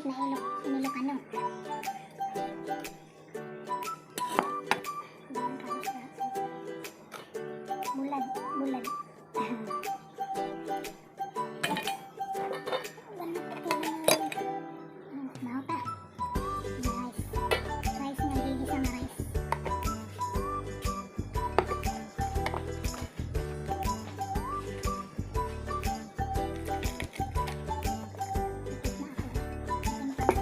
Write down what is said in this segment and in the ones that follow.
Na Ilocano. Juan Carlos Raso. Bulad, bulad. Baho ta. Rice. Rice nga gigisa nga rice. Tapos na ako. Ito na kape.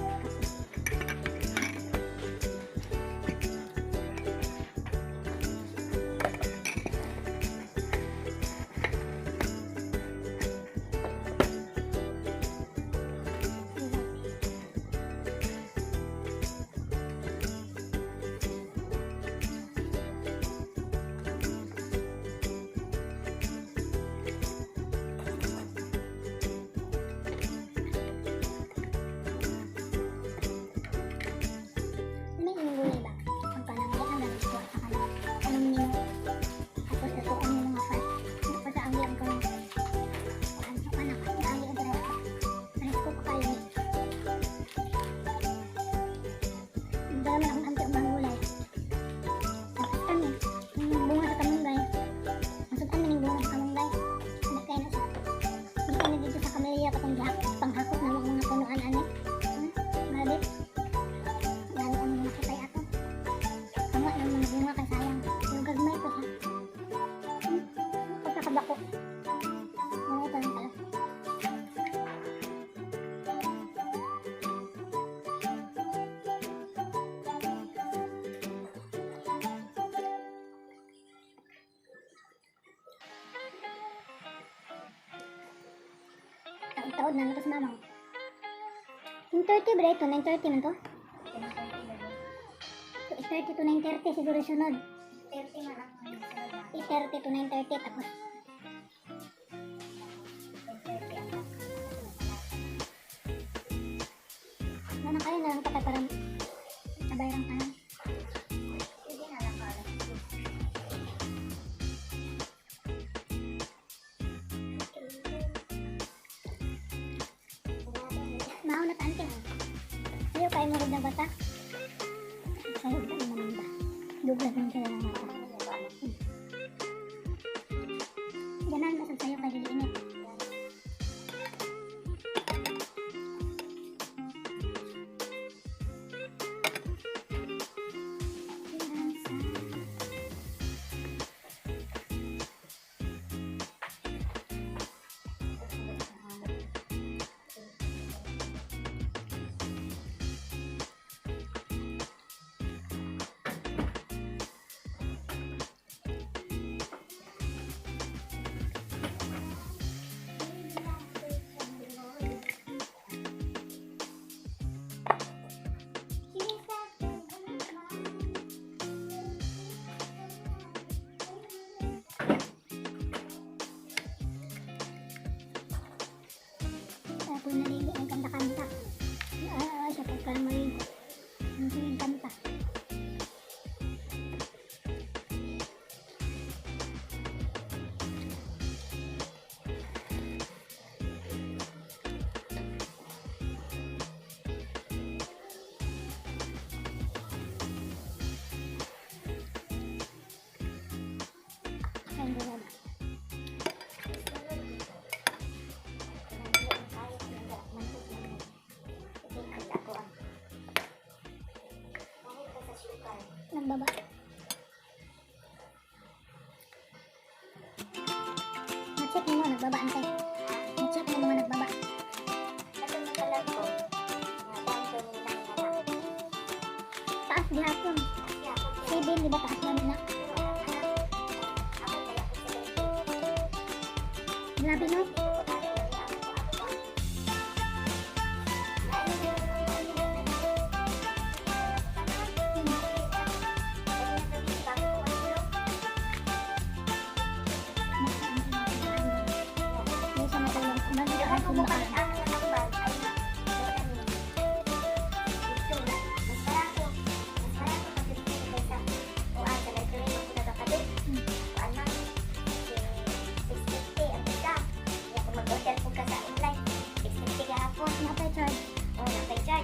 May inyong gulay ba? Pagka nang ang gamit ko sa kanang anong nimo. Tapos lutuan mo mga first. Tapos ang ang kang kuan sa kanak naagi og rice. Rice cook kayo ni. Dala man akong auntie og mga gulay. Tapos kami, yung bunga sa kamunggay. Masutan man yung bunga sa kamunggay. Ano kayo na siya? Di kami dito sa Camellia katong panghakot na mga punuan ani. Grabe. Lalo ang mga nakitay ato. Tama ng mga bunga kay sayang. Yung gagmay ko siya. Pagkakabako. Ano ito lang pala. Taod-taod na ito sa mama. 9:30 ba ito? 9:30 man to? 8:30 to 9:30 siguro sunod. 30 man ang sunod na. 8:30 to 9:30 tapos 10:30 ang Ano kayo na lang pa para sabay lang tayo. Pwede na lang ka alas 2. Mao na ta, ante. Ayaw kayo mo na bata. Sayo ba naman ba? Duglag man sila ng bata. Ganan ba sa sayo kay dili init? Tapos naligo ang kanta-kanta. Ah, siya pagka maligo. Ang yung kanta. Ayun, wala ba? Nagbaba. Na-check mo nagbaba, ante. Na-check mo mga nagbaba. Taas gihapon. 7, di ba taas gamit na? Grabe, no? Hindi siya matulog. Kumbaga, ang kumbaan. Napay charge. Oh, napay charge.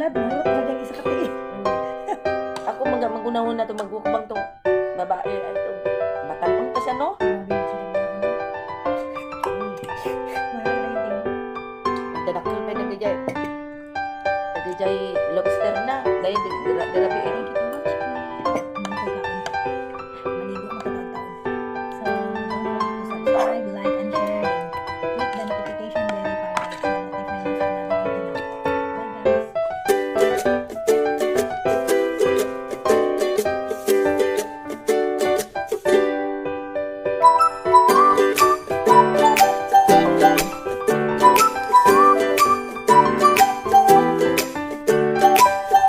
Salad, murot na yung isa ka tiil. Ako mga magunahon na to, magmukbang tong babae ay itong bataon pa siya, no? Grabe na sila mga ano. Wala na yung tingin. Dadakil pa nagijay. Nagijay lobster na. Dahil dira dira pi eh.